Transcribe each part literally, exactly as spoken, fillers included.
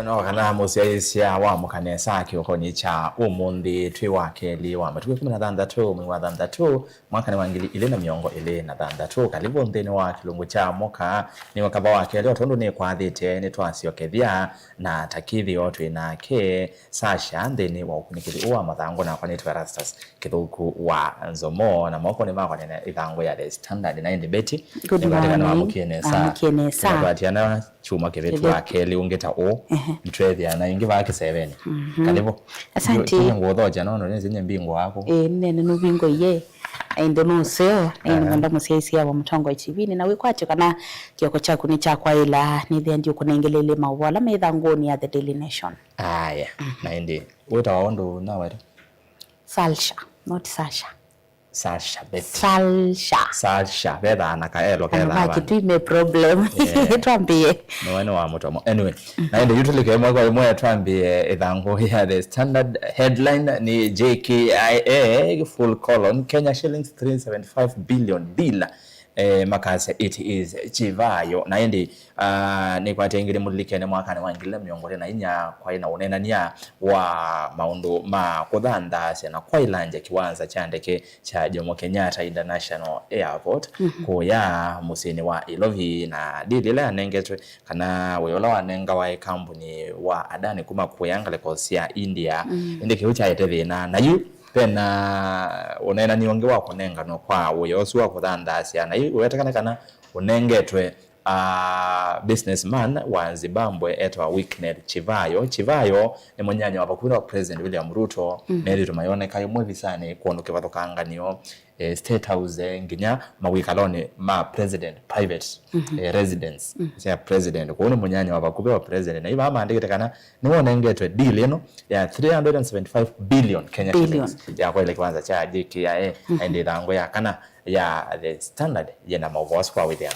No kana mũsyaĩĩsya wa mũkanesa kĩokonĩ kya ũmũnthĩ twĩ wa kelĩ wa matukũ ĩkũmi na thanthatũ mwei wa thanthatũ mwakanĩ wa ngili ilĩ na mĩongo ĩlĩ na thanthatũ. Kalivũ nthĩnĩ wa kĩlungu kya mũka nĩwe kava wa kelĩ, o tondũ nĩkwathĩte nĩtwasyokethya na takĩthĩo twĩ nake Sasha nthĩnĩ wa ũkunĩkĩli ũũ wa mathangũ. Nakwa nĩtwa Erastus Kĩthũku wa Nzomo, na mokonĩ makwa nĩna ĩthangũ ya The Standard na ĩndĩ Betty. Good morning. Nĩkwatĩkana wa mũkie nesa. Amũkie nesa. Nĩkwatiana kyumwa kĩvĩtu wa kelĩ ũngĩ ta ũũ, nĩtwethĩa na ĩngĩ vaa kĩsevenĩ. Kalivũ. Asante. Tine ngũthokya nono nĩsĩ nye mbingo waku. Ĩĩ, nĩnene nũvingo iye. Ĩndĩ nũseo, ĩndĩ mwenda mũsyaĩĩsya wa Mũtongoi T V-nĩ na wĩkwatyo kana kĩoko kyaku nĩ kyakwaĩla, nĩthĩa ndiũkũnengeleile maũvoo ala me ĩthangũnĩ ya The Daily Nation. Aya, na ĩndĩ wĩtawa ũndũ naweta? Salsha, not Sasha. Sasha, Betty. Salsha. Salsha, vethaa na kaelo kethaa vandũ. Kitui me problem. Yeah. Twambie. No, ene wa mũtomo. Anyway, na ĩndĩ yu tũlike ĩmwe kwa ĩmwe twambie ĩthangũ ya The Standard. Headline nĩ J K I A full colon, Kenya shillings three seventy-five billion deal, eh, makasya it is Chivayo. Na ĩndĩ, ah, nĩkwatengile mũlilikene mwakanĩ wa ngili mĩongo ĩlĩ na inya kwaĩ na ũneenany'a wa maũndũ ma kũthandaasya na kwaĩlangya kĩwanza kya ndeke kya Jomo Kenyatta International Airport kũya mũsyĩnĩ wa Ilovi, na deal ĩla yanengetwe, kana wĩa ũla wanengawa kambuni wa Adani kuma kũya ngalĩko sya India, ĩndĩ kĩu kyaete thĩna. Na yu vena ũneenani ũngĩ wa kũnenganwa kwa wĩa ũsu wa kũthandaasya, na yu wetekane kana ũnengetwe a businessman wa Zimbabwe etawa Wicknell Chivayo. Chivayo nĩ mũnyanya wa vakuvĩ wa President William Ruto. Methĩtwe mayoneka ĩmwe visanĩ, kwondũ kĩvathũkanganĩo, eh, State House, eh, nginya mawĩkalonĩ ma President private, eh, residence sya President. Kwoou nĩ mũnyanya wa vakuvĩ wa President. Na yu vaa maandĩkĩte kana nĩwonengetwe deal ĩno ya three hundred and seventy-five billion Kenya shillings ya kwaĩla kĩwanza kya J K I A, na ĩndĩ ĩthangũ ya kana ya The Standard yĩna maũvoo asu kwa wĩthĩano.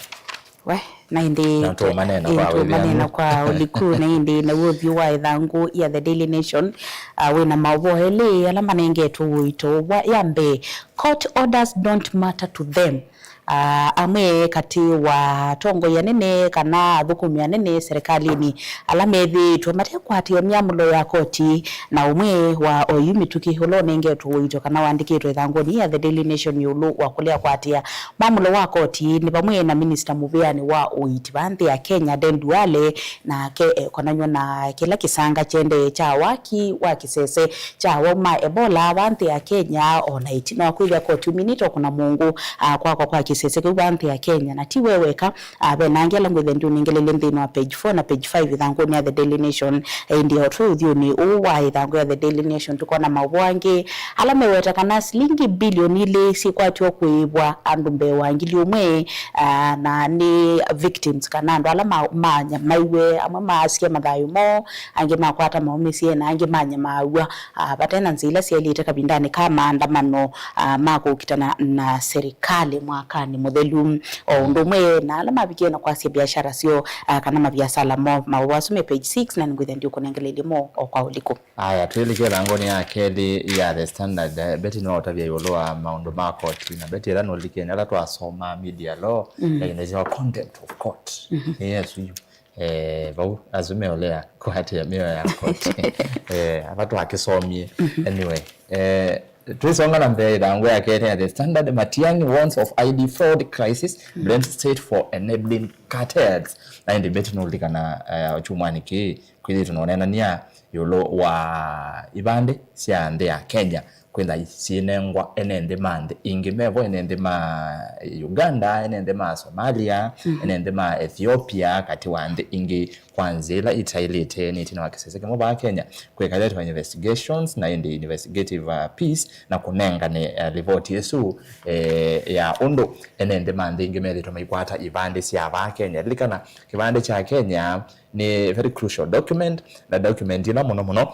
We, na ĩndĩ na tũmanena kwa wĩthĩano. Tũmanena kwa ũliku, na ĩndĩ na w'o vyũ wa ĩthangũ ya The Daily Nation, uh, wĩna maũvoo elĩ ala manengetwe ũito wa, ya mbee, court orders don't matter to them. Uh, amwe katĩ wa atongoi anene kana athũkũmi anene serikalĩnĩ ala methĩĩtwe matekwatĩa myamũlo ya koti, na ũmwe wa oyu mĩtũkĩ ũla ũnengetwe ũito kana wandĩkĩtwe ĩthangũnĩ ya The Daily Nation ĩũlũ wa kũlea kwatĩa mwamũlo wa koti nĩ vamwe na minista mũvĩanĩ wa ũiiti va nthĩ ya Kenya, Den Duale, nake ekonanw'a na kĩla kĩsanga kyendee kya waki wa kĩsese kya awau ma Ebola va nthĩ ya Kenya, o na ĩtina wa kwĩthĩa koti uminĩte o kũna mũngũ, ah, kwakwa kwa kĩsese kĩu va nthĩ ya Kenya. Na ti we weka, ah, ve na angĩ ala ngwĩthĩa ndiũnengeleile nthĩnĩ wa page four na page five ĩthangũnĩ ya The Daily Nation. Ĩndĩ o twĩ ũthyũnĩ ũũ wa ĩthangũ ya The Daily Nation, tũkona maũvoo angĩ ala meweta kana silingi bilioni ilĩ syĩkwatw'a kũĩvwa andũ mbee wa ngili ũmwe, ah, na nĩ victims kana andũ ala ma-, manyamaiwe, amwe maasya mathayũ moo, angĩ makwata maũmĩsye, na angĩ manyamaaw'a, ah, vate na nzĩa ila syaĩlĩte kavindanĩ ka maandamano, ah, ma kũkitana na serikali mwakanĩ mũthelu, o ũndũ ũmwe na ala mavikie na kwasya biashara syoo, ah, kana maviasala moo. Maũvoo asu me page six, na nĩngwĩthĩa ndiũkũnengeleilye moo o kwa ũliku. Aya, twĩlike ĩthangũnĩ ya kelĩ ya The Standard. Eh, Betty nĩwaũtavya ĩũlũ wa maũndũ ma koti, na Betty ĩla nũlikene ala twasomaa media law, like, nĩsyo contempt of court. Nĩ Yesu yu. Eh, vau asu meũlea kũatĩĩa mĩao ya koti. Eh, ava twakĩsomie. Anyway, eh, twĩsonga na mbee, ĩthangũ ya kelĩ ya The Standard, Matiang'i warns of I D fraud crisis, blames state for enabling cartels. Na ĩndĩ Betty nũlikana, eh, kyumwanĩ kĩĩ kwĩthĩĩtwe na ũneenany'a ĩũlũ wa ivandĩ sya nthĩ ya Kenya kwĩtha syĩnengwa ene nthĩ ma nthĩ ingĩ. Mevo ene nthĩ ma Uganda, ene nthĩ ma Somalia, ene nthĩ ma Ethiopia, katĩ wa nthĩ ingĩ, kwa nzĩa ila itaĩlĩte. Nĩ ĩtina wa kĩsese kĩmwe vaa Kenya kwĩkalĩtwe investigations na ĩndĩ investigative, uh, piece na kũnengane, uh, livoti ĩsu, eh, ya ũndũ ene nthĩ ma nthĩ ingĩ methĩtwe maikwata ivandĩ sya vaa Kenya. Lilikana, kĩvandĩ kya Kenya nĩ very crucial document, na document ila mũno mũno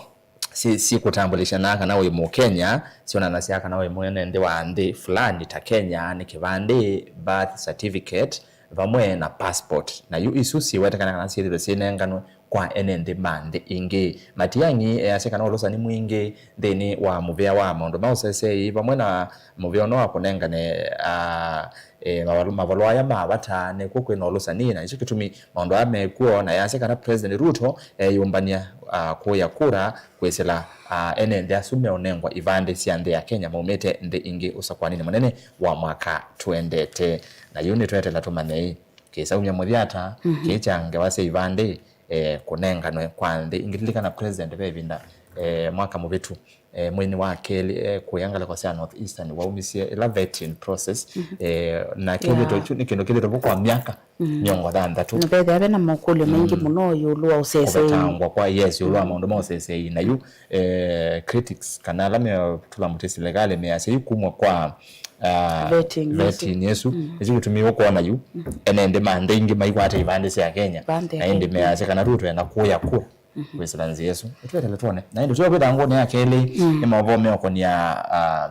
si, si kũtambulisha na kana wĩ Mũkenya, syonanasya kana wĩ mwene nthĩ wa nthĩ fulani ta Kenya, nĩ kĩvandĩ, birth certificate, vamwe na passport. Na yu isu siwetekana kana syĩthĩwe syĩnenganwe kwa ene nthĩ ma nthĩ ingĩ. Matiang'i easya kana ũlũsani mwingĩ nthĩnĩ wa mũvĩa wa maũndũ ma ũseseei vamwe na mũvĩa ũno wa kũnengane, ah, eh, mavalũ-, mavalũa aya ma vata nĩkw'o kwĩ na ũlũsani, na nĩkyo kĩtumi maũndũ aya mekw'o, na easya kana President Ruto eyũmbany'a, ah, kũya kura kwĩsĩla, ah, ene nthĩ asu meũnengwa ivandĩ sya nthĩ ya Kenya maumĩte nthĩ ingĩ ũsakwanĩnĩ mũnene wa mwaka tũendete. Na yu nĩtweteela tũmanye ĩ, kĩsaumya mũthya ata, mhm, kĩĩ kya ngewa sya ivandĩ, eh, kũnenganwe kwa nthĩ ingĩ. Lilikana President ve ĩvinda, eh, mwaka mũvĩtu, eh, mweinĩ wa kelĩ, eh, kũya ngalĩko sya North Eastern waumisye ĩla vetting process, mhm, eh, na kĩthĩtwe, yeah, kyu nĩ kĩndũ kĩthĩtwe vo kwa myaka, mm, mĩongo thanthatũ. Na vethĩa ve na makũlyo maingĩ, mm, mũno ĩũlũ wa ũsesei. Kũvetangwa kwa, yes, ĩũlũ wa, mm, maũndũ ma ũsesei. Na yu, eh, critics kana ala me tũlamũtĩ silikalĩ measya yu kumwa kwa, ah, vetting ĩsu, vetting ĩsu, mm, nĩkyo kĩtumi ũkwona yu, mm, ene nthĩ ma nthĩ ingĩ maikwata ivandĩ sya Kenya. Ivandĩ na ĩndĩ Kenya measya kana Ruto ena kũya kũa, mhm, kwĩsĩla nzĩa ĩsu. Nĩtwetele twone. Na ĩndĩ tũya kwĩtha ngũnĩ ya kelĩ, mm, nĩ maũvoo meũkonia, ah,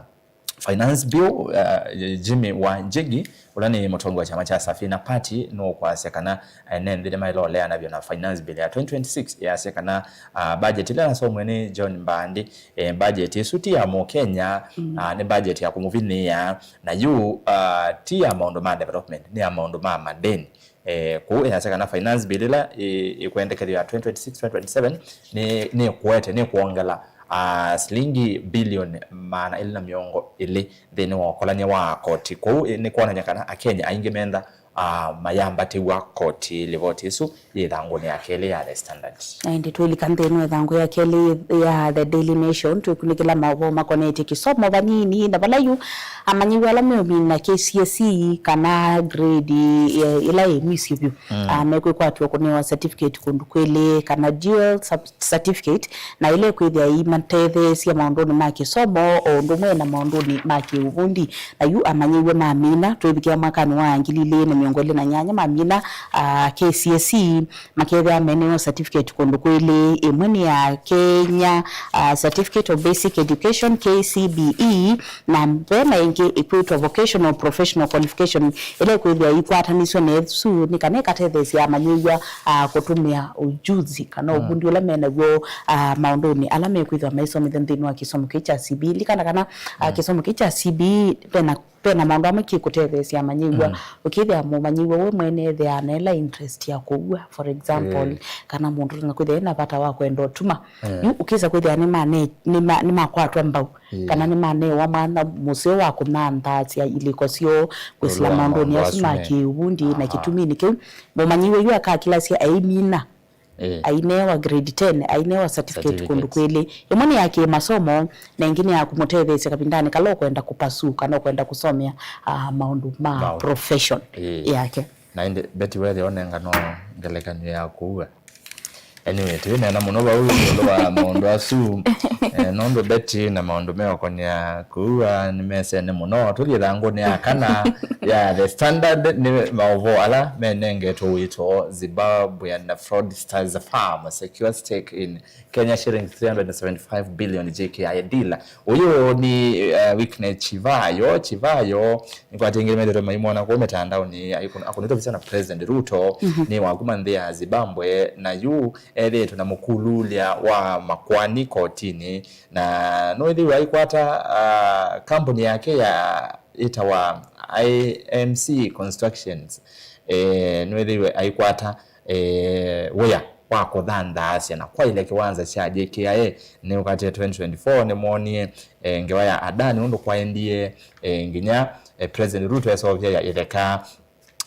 Finance Bill, uh, Jimmy Wanjigi, ũla nĩ mũtongoi wa kyama kya Safina Party, nũkwasya kana ene nthĩ nĩmaĩle ũleana vyũ na Finance Bill ya twenty twenty-six. Yasya kana, uh, budget ĩla yasomwe nĩ John Mbandi, eh, budget ĩsu ti ya Mũkenya, mm, uh, nĩ budget ya kũmũvinĩĩa, na yu, uh, ti ya maũndũ ma development, nĩ ya maũndũ ma madeni. Eh, kũu ĩyasya kana Finance Bill ĩla ĩ-, ĩkwendekethw'a ya twenty twenty-six twenty twenty-seven nĩ, nĩkũete, nĩkwongela, ah, silingi bilioni maana ĩlĩ na mĩongo ĩlĩ nthĩnĩ wa ũkolany'a wa koti. Kũu, ĩ, nĩkwonany'a kana Akenya aingĩ menda, ah, mayambatĩw'a koti. Livoti ĩsu yĩ ĩthangũnĩ ya kelĩ ya The Standard. Na ĩndĩ twĩlika nthĩnĩ wa ĩthangũ ya kelĩ ya The Daily Nation, twĩkunĩkĩla maũvoo makonetye kĩsomo vanini, na vala yu amanyĩw'a ala meũmina K C S E kana grade, eh, ĩla yĩ mwisyo vyũ, mm, ah, mekwĩkwatw'a kũnewa certificate kũndũ kwĩlĩ, kana dual sub-, certificate, na ĩla ĩkwĩthĩa ĩimatetheesya maũndũnĩ ma kĩsomo o ũndũ ũmwe na maũndũnĩ ma kĩũvundi. Na yu amanyĩw'a mamina, twĩvikĩa mwakanĩ wa ngili ilĩ na mĩongo ĩlĩ na nyanya mamina, ah, K C S E, makethĩa menewa certificate kũndũ kwĩlĩ. Ĩmwe nĩ ya Kenya, ah, Certificate of Basic Education, K C B E, na ve na ĩngĩ ĩkwĩtwa Vocational Professional Qualification, ĩla ĩkwĩthĩa ĩikwatanisw'e na ĩsu nĩ kana ĩkatetheesya amanyĩw'a, ah, kũtũmĩa ujuzi kana, mm, ũvundi ũla me naw'o, ah, maũndũnĩ ala mekwĩthĩwa maisomethya nthĩnĩ wa kĩsomo kĩĩ kya C B E. Likana kana, ah, mm, kĩsomo kĩĩ kya C B E vena, vena maũndũ amwe kĩkũtetheesya amanyĩw'a. Mm. Ũkĩthĩa mũmanyĩw'a we mwene ethĩaa na ĩla interest ya kũua, for example, ĩĩ, kana mũndũ ũtonya kwĩthĩa ena vata wa kwenda ũtuma. Ĩĩ. Yu ũkĩsa kwĩthĩa nĩmane-, nĩma-, nĩmakwatwa mbau, ĩĩ, kana nĩmanewa mwanya mũseo wa kũmanthaasya ilĩko syoo kwĩsĩla ĩũlũ wa maũndũnĩ maũndũ asu asu ma me kĩũvundi. Na, aha, kĩtuminĩ kĩu, mũmanyĩw'a yu akakilasya eimina, ĩĩ, ainewa grade ten, ainewa certificate, certificate, kũndũ kwĩlĩ. Ĩmwe nĩ ya kĩmasomo, na ĩngĩ nĩ ya kũmũtetheesya kavindanĩ kala ũkwenda kũpursue kana ũkwenda kũsomea, ah, maũndũ ma, maũndũ, profession, ĩĩ, yake. Na ĩndĩ Betty wethĩa ũnenganwa ngelekany'o ya kũua. Anyway, tũineena mũno vau ĩũlũ wa maũndũ asu. Eh, nũndũ Betty na maũndũ meũkonia kũua nĩmesene mũno. Tũthiĩ ĩthangũnĩ ya kana ya The Standard, nĩ maũvoo ala menengetwe ũito: Zimbabwean fraudsters firm secure stake in Kenya shillings three hundred and seventy-five billion J K I deal. Ũyũ nĩ, uh, Wycliffe Chivayo. Chivayo nĩkwatĩ aingĩ nĩmethĩĩtwe maimwona kũu mĩtandaonĩ, aikũ-, akũnĩtwe visa na President Ruto, mhm, nĩ wa kuma nthĩ ya Zimbabwe, na yu ethĩĩtwe na mũkululya wa makoani kotinĩ, na nĩwĩthĩĩwe aikwata, uh, kambuni yake ya ĩtawa I M C Constructions. Eh, nĩwĩthĩĩwe aikwata, eh, wĩa wa kũthanthaasya na kwaĩlya kĩwanza kya J K I A. Nĩũkatĩe twenty twenty-four nĩmoonie, eh, ngewa ya Adani ũndũ kwaendie, eh, nginya, eh, President Ruto eseũvya ya ĩtheka,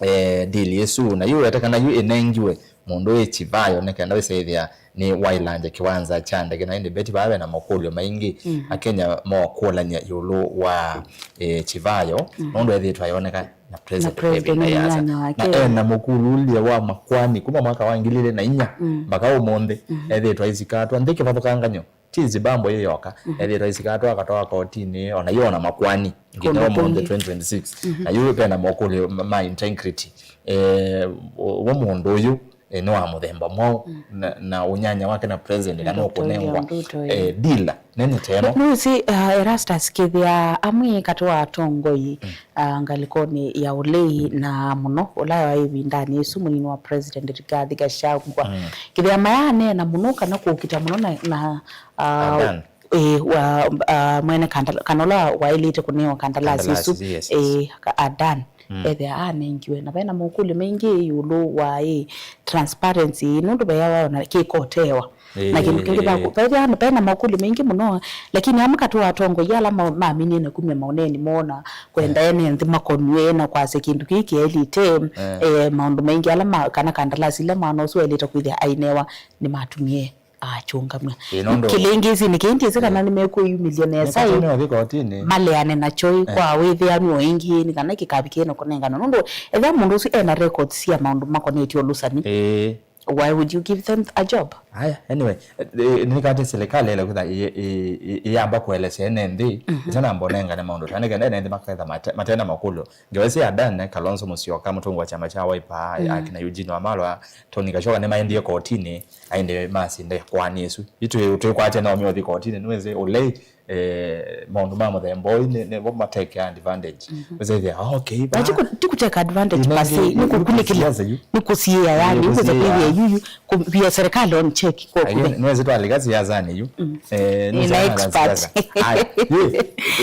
eh, deal ĩsu. Na yu wete kana yu ĩnengiwe mũndũ wĩ Chivayo nĩ kenda wĩsa ĩthĩa nĩ waĩlangya kĩwanza kya ndege. Na ĩndĩ Betty vaa ve na makũlyo maingĩ, mhm, Akenya mokũlany'a ĩũlũ wa, eh, Chivayo, mhm, nũndũ ethĩĩtwe ayoneka na president, na president ĩvinda yĩasa, mũnyanya wake. Na ena mũkululye wa makoani kuma mwaka wa ngili ilĩ na inya, mm, mpaka ũmũnthĩ, mhm, ethĩĩtwe aisikatwa nthĩ kĩvathũkanganyo. Ti Zimbabwe yĩ yoka, mhm, ethĩĩtwe aisikatwa akatwawa kotinĩ, ona yu ona makoani nginya kũndũ ũmũnthĩ kũngĩ, twenty twenty-six. Mhm. Na yu vena mokũlyo ma, ma integrity. Eh, wo mũndũ ũyũ eh, nĩ wa mũthemba mwaũ, na, na ũnyanya wake na president kana Doctor William ũkũnengwa, Ruto, eh, eh, deal nene teno. Nĩwĩsĩ, uh, Erastus, kĩthĩa amwe katĩ wa atongoi, uh, ngalĩkonĩ ya ũlei na mũno ũla wa ĩvindanĩ ĩsu mũnini wa president Rigathi Gachagua. Kĩthĩa mayaneena mũno kana kũkita mũno na, na, uh, Adan. Ĩĩ, wa, ah, mwene kandala-, kana ũla waĩlĩte kũnewa kandalasi ĩsu, Kandalasi, yes, yes. Ĩĩ, ka-, Adan, ethĩa anengiwe. Na vena makũlyo maingĩ ĩũlũ wa, ĩ, transparency, nũndũ vea waona kĩkotewa. Na kĩndũ kĩngĩ, ĩĩ, vena makũlyo maingĩ mũno, lakini amwe katĩ wa atongoi ala ma-, maminie na kumya maũneenĩ moo na kwenda ene nthĩ makonw'e na kwasya kĩndũ kĩĩ kĩaĩlĩte, eh, maũndũ maingĩ ala ma-, kana kandalasi ila mwana ũsu waĩlĩte kwĩthĩa ainewa nĩmatumie akĩũngamw'a. Ĩĩ, nũndũ kĩlĩngĩsĩ nĩ kĩĩ, ndiĩsĩ kana nĩmekwĩyumĩlya nesa ĩ, nĩkatũmĩwa ũthi kotini, maleane nakyo ĩ, kwa wĩthĩanu o ĩngĩ, nĩ kana kĩkavikĩe na kũnengana. Nũndũ ethĩwa mũndũ ũsu ena records sya maũndũ makonetye ũlũsani, ĩĩ, why would you give them a job? Aya, anyway, eh, eh, nĩkatĩ serikali ĩla kwĩtha ĩ-, ĩ-, ĩ-, ĩyamba kũelesya ene nthĩ, ĩtanamba ũnengane maũndũ ta nĩ kenda ene nthĩ maketha mate-, matena makũlyo. Ngewa ĩsu ya Adan Kalonzo Musyoka, mũtongoi wa kyama kya Wiper, akina Eugene Wamalwa, Tony Gachoka nĩmaendie kotini, aende masinda ĩkoani ĩsu. Yu twĩ-, twĩkwatya nao meũthi kotini, nĩwĩsĩ ũlei, eh, maũndũ ma mũthemba ũyũ nĩ, nĩvo ma take advantage. Wĩsĩthĩa, "Ah, okay, na ti kũ-, ti kũ take advantage per se, nĩ kũkunĩkĩla, nĩ kũsiĩĩa, yani, nĩ kũsiĩĩa, kwĩthĩa yuyu, kũ-, via serikali on check, kwa kũve." Nĩwĩsĩ twalika siasanĩ yu. Eh, nĩ na expert. Aya, yu,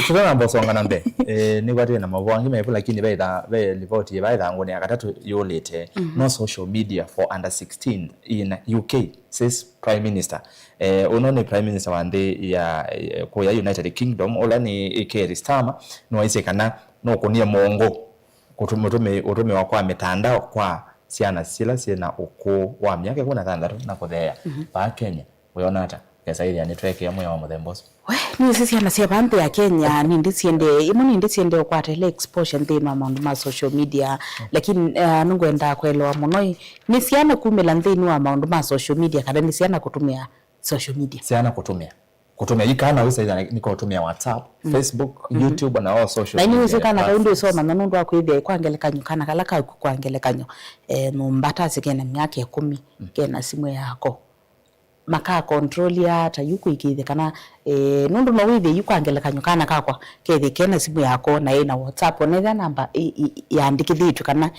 tũtanamba ũsonga na mbee. Eh, nĩkwatĩe na mavũa angĩ mevu, lakini ve itha-, ve livoti ĩva ĩthangũnĩ ya katatũ yũlĩte, no social media for under sixteen in U K, says Prime Minister. Eh, ũno nĩ Prime Minister wa nthĩ ya, eh, kũya United Kingdom, ũla nĩ Keir Starmer, nĩwaisye kana nũkũnie mũongo kũtũ-, ũtũmĩ-, ũtũmĩwa kwa mĩtandao kwa syana sila syĩ na ũkũũ wa myaka ĩkũmi na thanthatũ na kũtheea. Vaa Kenya, wĩona ata? Kesa ĩthĩa nĩtwekĩa mwĩao wa mũthemba ũsu. We, nĩsĩ syana sya vaa nthĩ ya Kenya, nĩndĩ siendee, imwe nĩndĩ siendee ũkwata ĩla exposure nthĩnĩ wa maũndũ ma social media, lakini, uh, nĩngwendaa kũelewa mũno ĩ, nĩ syana kumĩla nthĩnĩ wa maũndũ ma social media kana nĩ syana kũtũmĩa social media? Syana kũtũmĩa. Kũtũmĩa, yu kana wĩsaitha nĩkũtũmĩa WhatsApp, Facebook, YouTube, na all social media platforms. Na nĩwĩsĩ kana kau ndwĩsoma na nũndũ wa kwĩthĩa kwa ngelekany'o, kana kala kaku kwa ngelekany'o, eh, nyũmba tasye kena myaka ĩkũmi, kena simũ yako. Maka control ata yu kũĩkĩĩthya kana, eh, nũndũ no wĩthĩe yu kwa ngelekany'o kana kakwa kethĩe kena simũ yako na ĩna WhatsApp, onethĩa namba ĩ-, ĩ-, yandĩkĩthĩtw'e kana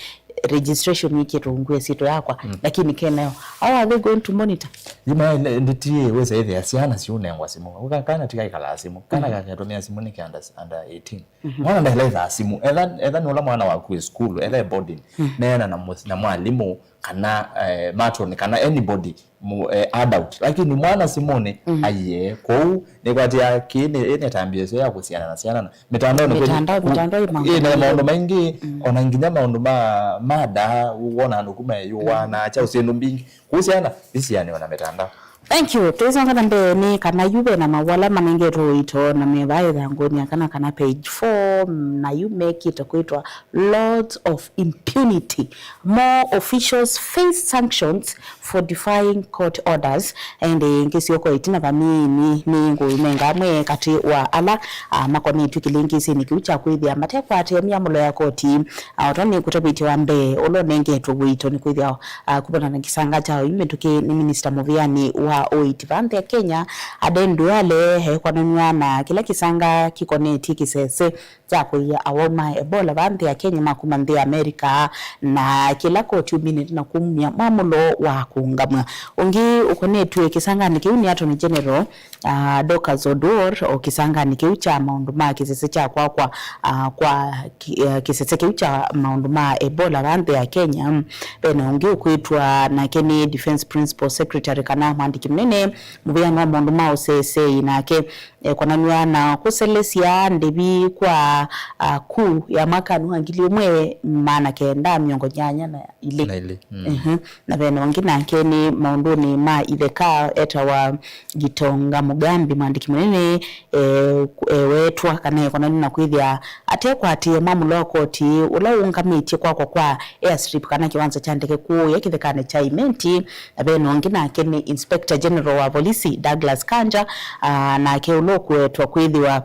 registration yĩkĩtwe ungu wa ĩsyĩtwa yakwa, lakini kenayo. How are they going to monitor? Yu maĩ, nĩ, ndĩtiĩ wĩsa ĩthĩa syana siũnengwa simũ. Ũka kana tikaikala simũ. Kana kaketũmĩa simũ nĩ kĩ under, under eighteen. Mwana ndaĩla ĩthaa simũ. Etha, etha nĩ ũla mwana waku wĩ sukulu, etha e boarding. Neena na mũ-, na mwalimũ, kana, eh, matron, kana anybody, mu-, eh, adult. Lakini mwana simũnĩ, aiee, kũu, nĩkwatĩa kĩĩ nĩ, ĩ nĩ tambia ĩsu ya kũsiana na syana na mĩtandao nĩ kweli. Mĩtandao, mĩtandao ĩ maũndũ ĩ na maingĩ. Maũndũ maingĩ, ona nginya maũndũ ma, ma ndaa, wona andũ kuma ĩyũa, na kyaũ syĩndũ mbingĩ. Kũu syana, isianĩwa na mĩtandao. Thank you. Tũisonga na mbee nĩ kana yu ve na mawala manengetwe ũito na me vaa ĩthangũnĩ ya kana, kana page four, na yu mekĩte kwĩtwa Lords of Impunity. More officials face sanctions for defying court orders. Ĩndĩ ngĩsyoka ĩtina vanini nĩ ngũnenga amwe katĩ wa ala, ah, makonetw'e kĩlĩngĩsĩnĩ kĩu kya kwĩthĩa matekwatĩa myamũlo ya koti. Ah, o tondũ nĩ kũtavĩtye wa mbee ũla ũnengetwe ũito nĩ kwĩthĩa, ah, kũvana na kĩsanga kya oyu mĩtũkĩ nĩ minista mũvĩanĩ wa ũiiti vaa nthĩ ya Kenya, Aden Duale, ekonanw'a na kĩla kĩsanga kĩkonetye kĩsese kya kũia awau ma Ebola vaa nthĩ ya Kenya ma kuma nthĩ ya America, na kĩla koti ũminĩte na kumya mwamũlo wa kũũngamw'a. Ũngĩ ũkonetw'e kĩsanganĩ kĩu nĩ Attorney General, ah, Dorcas Oduor, o kĩsanganĩ kĩu kya maũndũ ma kĩsese kya kwakwa, ah, kwa kĩ-, eh, kĩsese kĩu kya maũndũ ma Ebola vaa nthĩ ya Kenya. Vena ũngĩ ũkwĩtwa nake nĩ Defense Principal Secretary kana mwandĩki mũnene mũvĩanĩ wa maũndũ ma ũseseĩ nake ekonanw'a na kũselesya ndĩvi kwa, ah, kuu ya mwakanĩ wa ngili ĩmwe maana kenda mĩongo nyanya na ilĩ. Na ilĩ, mm. Mhm. Na vena ũngĩ nake nĩ maũndũnĩ ma itheka etawa Gitonga Mugambi, mwandĩki mũnene, eh, ku-, eh, weetwa kana ekonanw'a na kwĩthĩa atekwatĩe mwamũlo wa koti ũla ũũngamĩtye kwakwa kwa airstrip kana kĩwanza kya ndeke kũũya kĩthekanĩ kya Imenti. Na vena ũngĩ nake nĩ Inspector General wa volisi Douglas Kanja, ah, nake ũla ũkũetwa kwĩthĩwa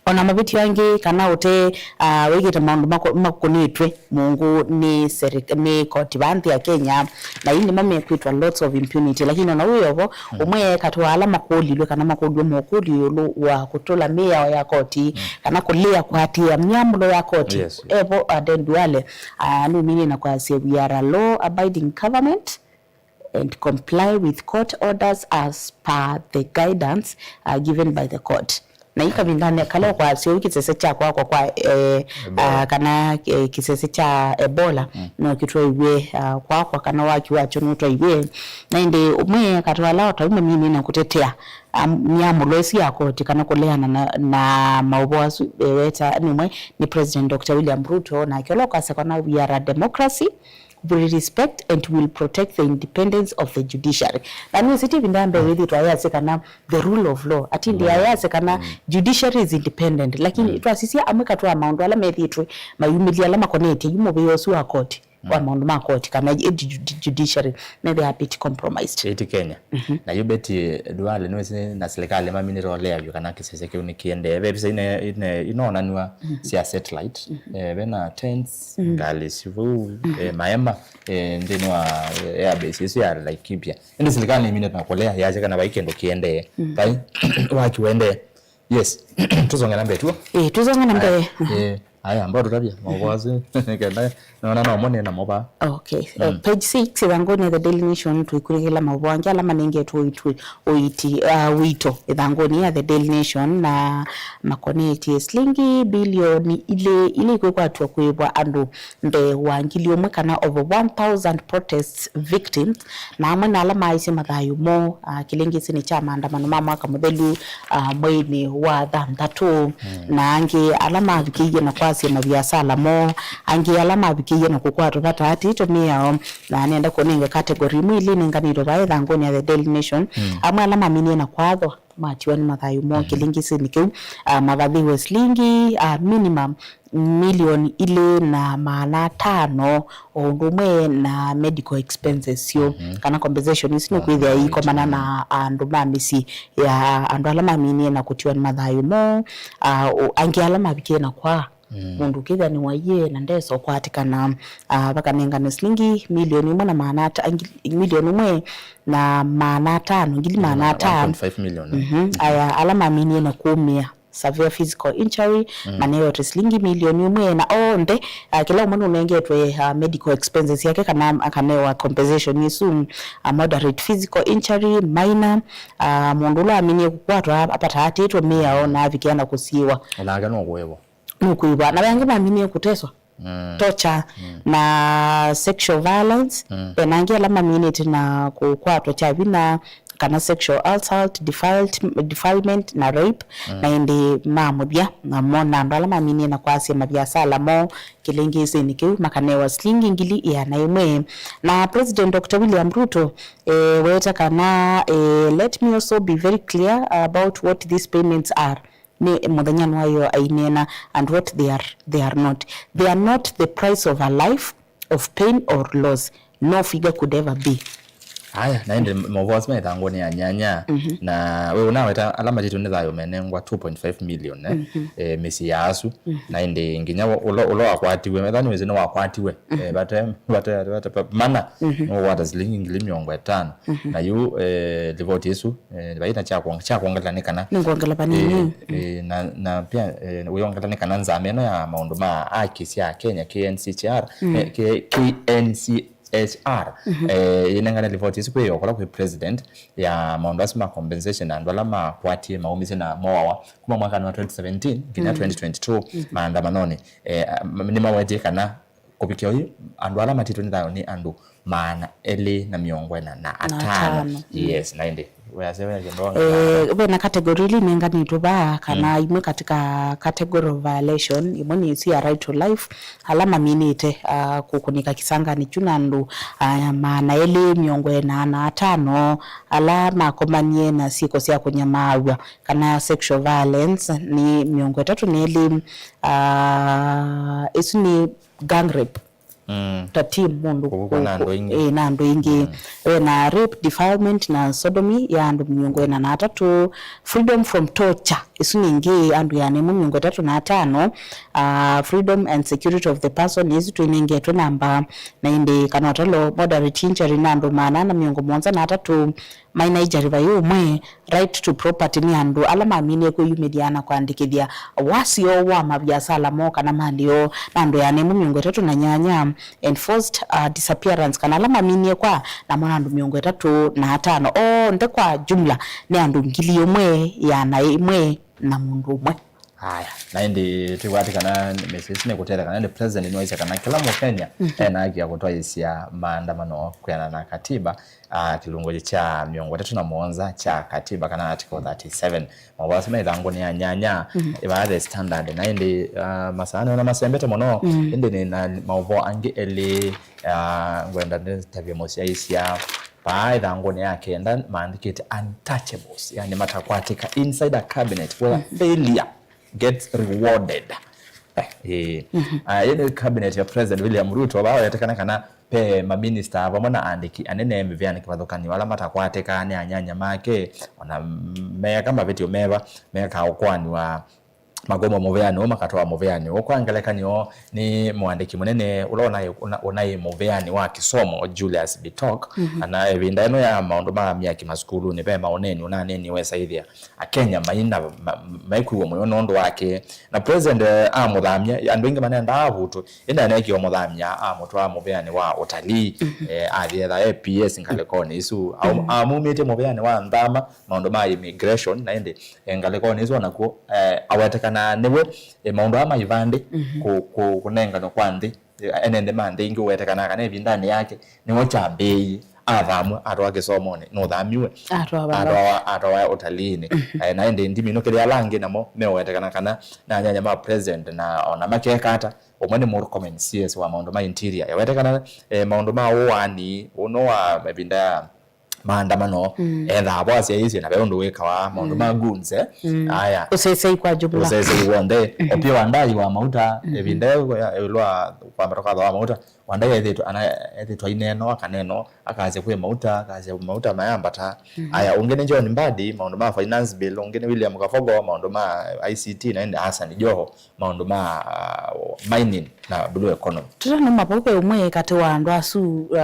Ona mavĩtyo angĩ kana ũte, ah, wĩkĩte maũndũ mako-, makũnĩtwe mũngũ nĩ serika-, nĩ koti vaa nthĩ ya Kenya, na ii nĩmo mekwĩtwa lots of impunity. Lakini ona wĩ ovo, ũmwe katĩ wa ala makũlilwe kana makũlilwe mokũlyo ĩũlũ wa kũtũla mĩao ya koti, kana kũlea kũatĩĩa myamũlo ya koti, Yes. evo Aden Duale, ah, nũminie na kwasya, "We are a law-abiding government and comply with court orders as per the guidance, uh, given by the court." Na ii kavindanĩ kala ũkwasya ũu kĩsese kya kwakwa kwa, eh, Ebola. Ah, kana, eh, kĩsese kya Ebola, no kĩtwaiw'e, ah, kwakwa, kana waki wakyo nũtwaiw'e. Na ĩndĩ ũmwe katĩ wa ala o tau maminie na kũtetea, ah, myamũlo ĩsu ya koti kana kũleana na, na maũvoo asu, eh, weta nĩmwe nĩ President Doctor William Ruto, nake ũla ũkwasya kana we are a democracy, will respect and will protect the independence of the judiciary. Na nĩ ũsiti ĩvinda ya mbee wĩthĩtwa ayasya kana the rule of law. Atindi ayasya kana judiciary is independent. Lakini twasisya amwe katĩ wa maũndũ ala methĩtwe mayumĩlya ala makonetye yu mũvĩa ũsu wa koti, wa maũndũ ma koti, kana ĩ ju-, ju-, judiciary, methĩaa a bit compromised. Ĩti Kenya. Na yu Betty Duale nĩwĩsĩ na silikalĩ maminĩte ũlea vyũ kana kĩsese kĩu nĩkĩendee. Ve visa ine, ine, inoonanw'a sya satellite. Eh, ve na tents, ngalĩ syu vau, eh, maema, eh, nthĩnĩ wa, eh, airbase ĩsu ya Laikipia. Ĩndĩ silikalĩ nĩminĩte na kũlea, yasya kana vai kĩndũ kĩendee. Vai waki ũendee. Yes. Tũsonge na mbee tuo. Eh, tũsonge na mbee. Eh, aya, mbao tũtavya maũvoo asu. Kenda, nona no mone na mova. Okay. Uh, page six, ĩthangũnĩ ya The Daily Nation, tũikunĩkĩla maũvoo angĩ ala manengetwe ũitu-, ũiti, uh, wito ĩthangũnĩ ya The Daily Nation, na makonetye silingi bilioni ilĩ ila ikwĩkwatw'a kũĩvwa andũ mbee wa ngili ũmwe kana over one thousand protests victims, na amwe na ala maaisye mathayũ moo, ah, kĩlĩngĩsĩnĩ kya maandamano ma mwaka mũthelu, ah, mweinĩ wa thanthatũ, na angĩ ala mavikĩie na kwasya maviasala moo, angĩ ala mavikĩie na kũkwatwa vataatĩtwe mĩao, na nenda kũnenga category imwe ila inenganĩtwe vaa ĩthangũnĩ ya The Daily Nation, amwe ala maminie na kwathwa matiwa nĩ mathayũ moo kĩlĩngĩsĩnĩ kĩu, ah, mavathĩwe silingi, ah, minimum milioni ilĩ na maana atano, o ũndũ ũmwe na medical expenses syoo, kana compensation isu nĩkwĩthĩa iikomana na andũ ma mĩsyĩ ya andũ ala maminie na kũtiwa nĩ mathayũ moo, ah, o angĩ ala mavikie na kwaa. Mũndũ ũkĩthĩa nĩwaiie na ndesa ũkwatĩkana, ah, vakanengane silingi milioni ĩmwe na maana ata-, ngi-, milioni ĩmwe na maana atano, ngili maana atano. One point five million. Mhm. Aya, ala maminie na kũũmĩa, severe physical injury, manengetwe silingi milioni ĩmwe na onthe, ah, kĩla ũmwe nũnengetwe, ah, medical expenses yake kana akanewa compensation isu, ah, moderate physical injury, minor, ah, mũndũ ũla aminie kũkwatwa apataatĩtwe mĩao na avikĩa na kũsiĩwa. Onake no kũĩvwa. Nũkwĩw'a. Na ve angĩ maminie kũteswa, torture, na sexual violence. Ve na angĩ ala maminĩte na kũkwatwa kya vinya, kana sexual assault, defilement, defilement na rape. Na ĩndĩ ma mũthya namo na andũ ala maminie na kwasya maviasala moo kĩlĩngĩsĩnĩ kĩu makanewa silingi ngili ĩana ĩmwe. Na President Doctor William Ruto, eh, weeta kana, eh, let me also be very clear about what these payments are. Nĩ mũthenya nĩwaĩo aineena, and what they are, they are not. They are not the price of a life, of pain or loss. No figure could ever be. Aya, na ĩndĩ maũvoo asu me ĩthangũnĩ ya nyanya, na we ũnaweta ala matitwe nĩ thayũ menengwa two point five million, eh, eh, mĩsyĩ ya asu, na ĩndĩ nginya ũla, ũla wakwatiwe, metha nĩwĩsĩ nĩwakwatiwe, eh, vate, vate, vate, vate, mana, nũkwata silingi ngili mĩongo ĩtano. Na yu, eh, livoti ĩsu, eh, vaina kya kwong-, kya kwongela nĩ kana nĩngwongela vanini. Eh, eh, na, na pia, eh, wĩongela nĩ kana nzama ĩno ya maũndũ ma aki sya Kenya, K N C H R, eh, K-, K N C H R, eh, yĩnengane livoti ĩsu kwĩ yokola kwĩ president ya maũndũ asu ma compensation na andũ ala makwatie maumisye na moawa kuma mwaka wa twenty seventeen nginya twenty twenty-two maandamanoni. Eh, nĩmawetie kana kũvikĩa ũyu, andũ ala matitwe nĩ thayũ nĩ andũ maana elĩ na mĩongo ĩna na atano. Yes, na ĩndĩ, weasya, weasya kĩndũ. Eh, ve na category ili inenganĩtwe vaa, kana imwe katika category of violation, imwe nĩ ĩsu ya right to life, ala maminĩte, ah, kũkũnĩka kĩsanganĩ kyu na andũ, ah, maana elĩ mĩongo ĩna na atano, ala makomanie na syĩko sya kũnyamaaw'a, kana sexual violence, nĩ mĩongo ĩtatũ na elĩ, ah, ĩsu nĩ gang rape. Mm. Ta team mũndũ kũvukwa na andũ aingĩ. Ĩĩ, na andũ aingĩ. Mm. Ve na rape, defilement na sodomy ya andũ mĩongo ĩna na atatũ, freedom from torture, ĩsu nĩngĩ andũ ĩana ĩmwe mĩongo ĩtatũ na atano, ah, freedom and security of the person, ĩsu twĩnengetwe namba, na ĩndĩ kana ũtalo moderate injury na andũ maana ana mĩongo mũonza na atatũ, mai na ijariva yĩ ũmwe, right to property nĩ andũ ala maminie kwĩyumĩlya na kũandĩkĩthya wasyo wa maviasala moo kana mali yoo, na andũ ĩana ĩmwe mĩongo ĩtatũ na nyanya, enforced, uh, disappearance kana ala maminie kwa namo na andũ mĩongo ĩtatũ na atano. Onthe kwa jumla nĩ andũ ngili ĩmwe ĩana ĩmwe na mũndũ ũmwe. Aya, na ĩndĩ twĩkwatĩ kana message nĩ kũtetheka, na ĩndĩ president nĩwaisye kana kĩla Mũkenya ena haki ya kũtwaĩĩsya maandamano kwĩana na katiba, ah, kĩlungu kya mĩongo ĩtatũ na mũonza kya katiba, kana article thirty-seven. Maũvoo asu me ĩthangũnĩ ya nyanya, ĩvaa The Standard, na ĩndĩ, ah, masaa nĩona masembete mũno, ĩndĩ nĩ na maũvoo angĩ elĩ, ah, ngwenda nĩtavye mũsyaĩĩsya. Vaa ĩthangũnĩ ya kenda maandĩkĩte untouchables, yani matakwatĩka, inside a cabinet where failure gets rewarded. Eh, eh. Ah, ĩĩ nĩ cabinet ya President William Ruto, vaa wetekana kana ve maminista vamwe na andĩki anene mĩvĩanĩ kĩvathũkany'o ala matakwatĩkaa nĩ anyanya make, ona meeka mavĩtyo meva, mekaa ũkoani wa makomo mũvĩanĩ ũũ, makatwaa mũvĩanĩ ũũ. Kwa ngelekany'o, nĩ mũandĩki mũnene ũla ũnaĩ, ũna-, ũnaĩ mũvĩanĩ wa kĩsomo, Julius Bitok, kana ĩvinda ĩno ya maũndũ ma myaki masukulunĩ, ve maũneeni ũnaneeniwe saithĩa Akenya maina, ma-, maikwĩw'a mũyo nũndũ wake. Na president, eh, amũthamya, andũ aingĩ manendaa avutwe, ĩndĩ aneekie ũmũthamya, amũtwaa mũvĩanĩ wa ũtalii, eh, athi etha A P S ngalĩkonĩ isu. Au-, amumĩtye mũvĩanĩ wa nthama, maũndũ ma immigration, na ĩndĩ, eh, ngalĩkonĩ isu onakw'o, eh, awetekanaa nĩwe, eh, maũndũ aa ma ivandĩ, kũ-, kũ-, kũnenganwa kwa nthĩ, ene nthĩ ma nthĩ ingĩ ũwetekanaa kana ĩvindanĩ yake nĩwe kyambĩĩie athamw'a, atwawa kĩsomonĩ, nũthamiwe, atwawa ũtaliinĩ. Eh, na ĩndĩ ndiminũkĩlya ala angĩ namo meũwetekana kana na anyanya ma president, na ona makeka ata, ũmwe nĩ Murkomen, C S wa maũndũ ma interior, yawetekana, eh, maũndũ ma ũaani ũno wa ĩvinda ya maandamano, ethaa vo asyaĩĩsye na ve ũndũ wĩkawa, maũndũ ma goons, eh? Aya. Ũsesei kwa jumla. Ũsesei w'onthe. Opiyo Wandayi wa mauta, ĩvinda ĩyo ya ĩũlũ wa kwambata kwa thooa wa mauta, Wandayi ethĩtwe, ana, ethĩtwe aineenwa, akaneenwa, akasya kwĩ mauta, akasya mauta mayambata. Aya, ũngĩ nĩ John Mbadi, maũndũ ma finance bill, ũngĩ nĩ William Kabogo, maũndũ ma I C T, na ĩndĩ Hassan Joho, maũndũ ma, uh, mining na blue economy. Tũtanuma vau, ve ũmwe katĩ wa andũ asu, uh,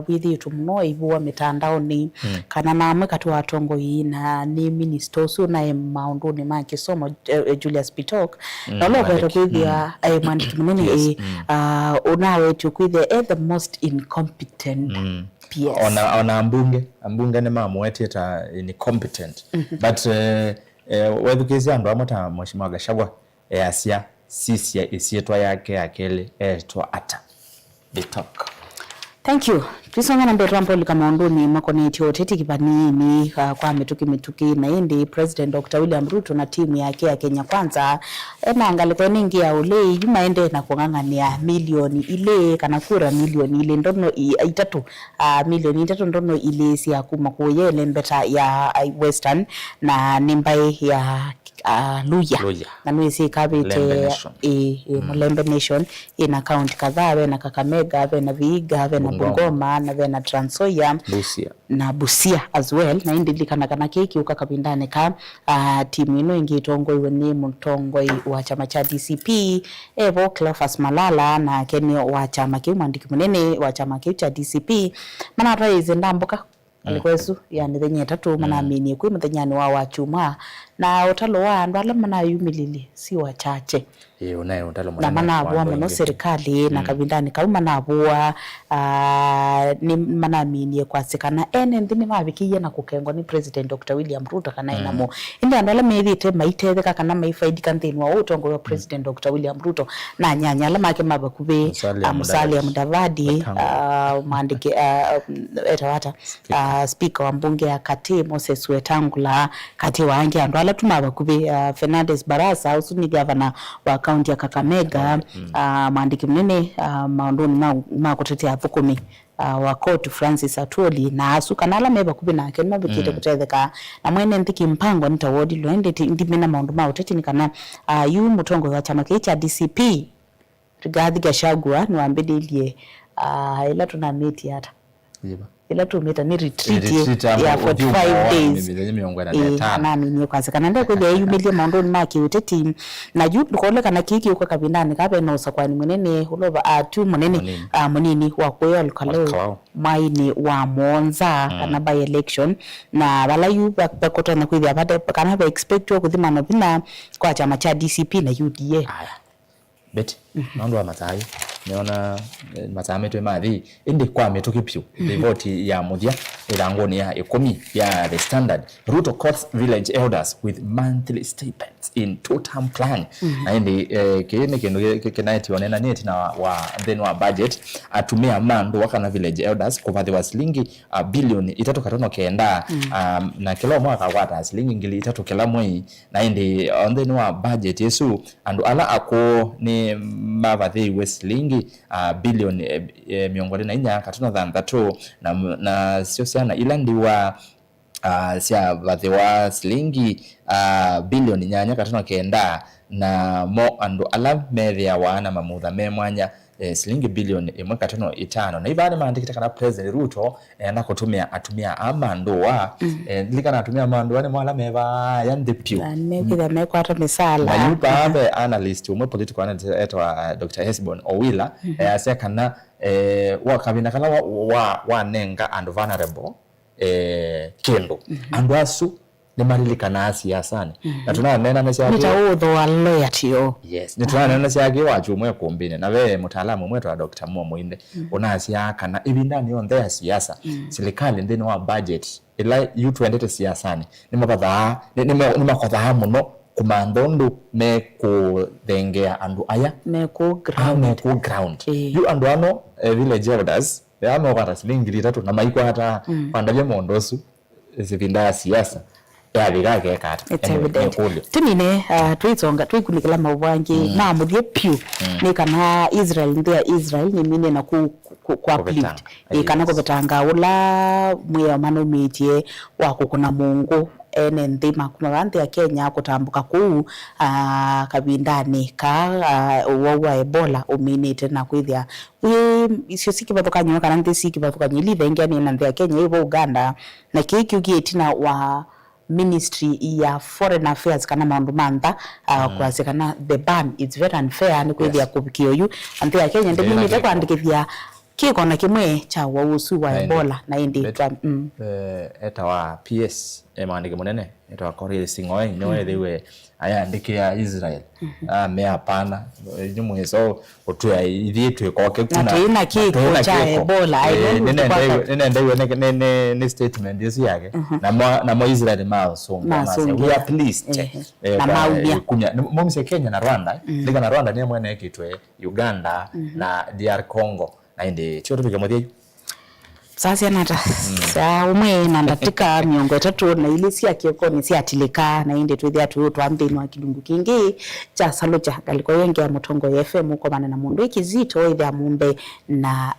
wĩthĩĩtwe mũno aivũwa mĩtandaonĩ, kana na amwe katĩ wa atongoi, na nĩ minista ũsu ũnaĩ maũndũnĩ ma kĩsomo, eh, Julius Bitok, na ũla ũkwetwa kwĩthĩa aĩ mwandĩki mũnene, ĩ, uh, ũnawetw'e kwĩthĩa e the most incompetent P S. Ona, ona ambunge, ambunge nĩmamũwetie ta incompetent. But, eh, eh, wethukĩĩsya andũ amwe ta Mheshimiwa Gachagua, easya, sisya ĩsyĩtwa yake ya kelĩ eetwa ata? Bitok. Thank you. Twisonga na mbee, twamba ũlika maũndũnĩ makonetye ũteti kĩvaniĩnĩ, ah, kwa mĩtũkĩ mĩtũkĩ, na ĩndĩ President Doctor William Ruto na timu yake ya Kenya Kwanza ena ngalĩko ĩno ĩngĩ ya ũlei yu maendee na kũng'ang'anĩa milioni ilĩ, kana kura milioni ilĩ ndono i-, itatũ, ah, milioni itatũ ndono ilĩ sya kuma kũya ĩlembeta ya, ah, Western, na nĩ mbaĩ ya ah, Luhya. Luhya. Na nĩwĩsĩ ĩkavĩte, Lembe Nation. Ĩ, ĩ, Mũlembe Nation, ĩna kaunti kadhaa, vena Kakamega, vena Vihiga, vena Bungoma, na vena Trans Nzoia, Busia, na Busia as well. Na ĩndĩ lilikana kana kĩĩ kĩũka kavindanĩ ka, ah, timu ĩno ĩngĩ ĩtongoiwe nĩ mũtongoi wa kyama kya D C P, evo Cleophas Malala, nake nĩ wa kyama kĩu, mwandĩki mũnene wa kyama kĩu kya D C P, manatwaĩĩsye ndambũka ngalĩko ĩsu ya mĩthenya ĩtatũ, manaminie kwĩ mũthenyanĩ wa Wakyumwa, na ũtalo wa andũ ala manayumĩlilye si wachache. Ĩĩ, ũnaĩ ũtalo mũnene na manavũa mũno silikalĩ, na kavindanĩ kau manavũa, ah, nĩ manaminie kwasya kana ene nthĩ nĩmavikĩie na kũkengwa nĩ President Doctor William Ruto kana ĩ namo. Ĩndĩ andũ ala methĩĩte maitetheka kana maifaidika nthĩnĩ wa ũtongoi wa President Doctor William Ruto na anyanya ala make ma vakuvĩ, Musalia, ah, Musalia Mudavadi, Wetangula, ah, mwandĩki, ah, etawa ata? Ah, speaker wa mbunge ya katĩ, Moses Wetangula, katĩ wa angĩ andũ ala tu ma vakuvĩ, ah, Fernandes Barasa, ũsu nĩ gavana wa kaunti ya Kakamega, ah, mwandĩki mũnene, ah, maũndũnĩ ma, ma kũtetea athũkũmi, ah, wa koti, Francis Atwoli, na asu kana ala me vakuvĩ nake nĩmavĩkĩte kũtetheka na mwene nthĩ kĩmpango nĩ ta wodilwe. Ĩndĩ ti-, ndimena maũndũ ma ũteti nĩ kana, ah, yu mũtongoi wa kyama kĩĩ kya D C P, Rigathi Gachagua nĩwambĩlĩlye, ah, ĩla tũnamĩtie ata? Yĩva? Ĩla tũmĩta nĩ retreat. Retreat ya ya forty-five days. Mĩthenya mĩongo ĩna na ĩtano. Ĩĩ, anaminie kwasya kana ndekwĩthĩa eyumĩlye maũndũnĩ ma kĩũteti. Na yu ndũkole kana kĩĩ kĩũka kavindanĩ ka vena ũsakwani mũnene, ũla ũva-, ah, tu mũnene, mũnini, ah, mũnini wa kũya Ol Kalou. Ol Kalou. Mwainĩ wa mũonza, mm, kana by election, na vala yu va-, vakũtonya kwĩthĩa vate-, kana va expectwa kũthimana vinya kwa kyama kya D C P na U D A. Aya. Betty, mhm, nũndũ wa mataa yu, nĩona, eh, mataa metwe mathi, ĩndĩ kwa mĩtũkĩ vyũ, mhm, livoti ya mũthya ĩthangũnĩ ya ĩkũmi ya The Standard, Ruto courts village elders with monthly stipends in two-term plan. Mhm. Na ĩndĩ, eh, kĩĩ nĩ kĩndũ kĩ-, kĩ-, kĩnaetie onena nĩ ĩtina wa, wa nthĩnĩ wa budget, atumĩa ma ndũa kana village elders kũvathĩwa silingi, ah, bilioni itatũ katono kenda, mm, ah, na kĩla ũmwe akakwata silingi ngili itatũ kĩla mwei. Na ĩndĩ o nthĩnĩ wa budget ĩsu, andũ ala akũũ nĩ mavathĩiwe silingi, ah, bilioni, eh, eh, mĩongo ĩlĩ na inya katono thanthatũ, na, nasyo syana ila ndiwa, ah, syavathĩwa silingi, ah, bilioni nyanya katono kenda, namo andũ ala methĩawa na mamutha me mwanya, eh, silingi bilioni ĩmwe katono itano. Na ivaa nĩmaandĩkĩte kana President Ruto enda kũtũmĩa atumĩa aa ma ndũa. Mm. Eh, lilikana atumĩa ma ndũa nĩmo ala me vaya nthĩ vyũ. Na nĩmekĩthĩa mekwata mĩsala. Na yu paa ve analyst ũmwe, political analyst etwa Doctor Hesbon Owila, mhm, easya kana, eh, wa kavinda kala wa, wa, wanenga andũ vulnerable, eh, kĩndũ. Mhm. Andũ asu nĩmalilikanaa siasanĩ. Mhm. Na tũnaneenanĩsya nĩ ta atĩ ũthooa loyalty yoo. Yes, nĩtũnaneenanĩsya kĩ wa kyumwa ĩkũmbĩnĩ, na ve mũtaalamu ũmwe etwa Doctor Mo Mũinde, mhm, ũnasya kana ĩvindanĩ yonthe ya siasa, mm, silikalĩ nthĩnĩ wa budget ĩla yu twendete siasanĩ, nĩmavathaa, nĩ-, nĩma-, nĩmakothaa mũno kũmantha ũndũ mekũthengea andũ aya. Mekũ ground. Mekũ ground. Ĩĩ. Yu andũ ano, eh, village elders, aa meũkwata silingi ngili itatũ na maikwata, mm, kwandavya maũndũ asu. Ĩvinda ya siasa, yavika akeka ata? It's evident. Nĩ kũlyo. Tũnine, uh, twĩsonga, twĩkunĩkĩla maũvoo angĩ, mm, ma mũthya vyũ, mm, nĩ kana Israel, nthĩ ya Israel nĩminie na ku, ku, ku uplift. Kũvetanga. Ĩ, kana, yes, kũvetanga ũla mwĩao manaumĩtye wa kũkũna mũngũ ene nthĩ makuma vaa nthĩ ya Kenya kũtambũka kũu, ah, kavindanĩ kaa, ah, ũwau wa Ebola ũminĩte na kwĩthĩa wĩ isio si kĩvathũkany'o kana nthĩ si kĩvathũkany'o ila ithengeanĩe na nthĩ ya Kenya ĩvo Uganda. Na kĩĩ kĩũkie ĩtina wa Ministry ya Foreign Affairs kana maũndũ ma ntha, ah, mm, kwasya kana the ban is very unfair, nĩ kwĩthĩa, yes, kũvikĩa oyu nthĩ ya Kenya ndĩminĩte kwandĩkĩthya kĩko na kĩmwe kya ũwau ũsu wa, na ĩndĩ, Ebola, na ĩndĩ, Betty, twa, mm, eh, etawa P S, eh, maandĩki mũnene etawa Korir Sing'oei, nĩwe, mhm, ethĩwe ayandĩkĩa Israel. Mhm. Ah, me hapana. Inyu mwĩso ũtwĩa ithyĩ twĩkoke na kuna, twĩ na kĩko kya Ebola. Eh, nĩnendeiwe nĩ, nĩ, nĩ, nĩ statement ĩsu yake. Mhm. Namo, namo Israel masũngwa, masya, "We are pleased." Ehe. Eh, na kwa, maumya, eh, kumya. Nĩ, maumisye Kenya na Rwanda, eh. Mm. Ndika na Rwanda nĩ mwene ekĩtwe Uganda, mhm, na D R Congo. Na ĩndĩ tio tũvike mũthya yu. Sasya nata? Mm. Saa ũmwe na ndatĩka mĩongo ĩtatũ na ilĩ sya kĩokonĩ syatilĩka, na ĩndĩ twĩthĩa tũyũtwaa nthĩnĩ wa kĩlungu kĩngĩ kya Salukya, ngalĩko yĩngĩ ya Mũtongoi F M, ũkomana na mũndũ wĩ kĩzito, ĩthĩa mũmbe na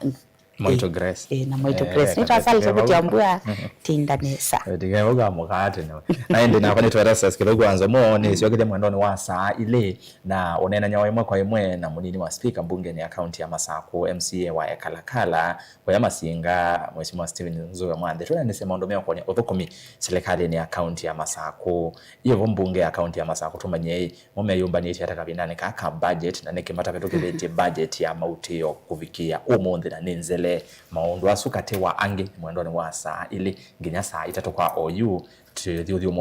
Mwaitũ Grace. Eh, na Mwaitũ Grace. Eh, nĩtwa Salukya Kĩambua, tinda nesa. Eh, tikevau ka mũkaate nawe. Na ĩndĩ nakwa nĩtwa Erastus Kĩlũku wa Nzomo, nĩsyokethya mwendonĩ wa saa ilĩ, na ũneenany'a wa ĩmwe kwa ĩmwe na mũnini wa spika mbungenĩ ya kaunti ya Masakũ, M C A wa Ekalakala, Wĩa Masinga, Mheshimiwa Stephen Nzue Mwanthi. Tũneenesye maũndũ meũkonya ũthũkũmi silikalĩnĩ ya kaunti ya Masakũ. Ĩvo mbunge ya kaunti ya Masakũ tũmanyei, mo meyũmbanĩtye ata kavindanĩ kaa ka budget, na nĩkĩ matavĩtũkĩthĩtye budget ya mautĩo kũvikĩa ũmũnthĩ, na nĩ nzele maũndũ asu katĩ wa angĩ mwendonĩ wa saa ilĩ nginya saa itatũ kwa oyu, tũthi ũthyũmũnĩ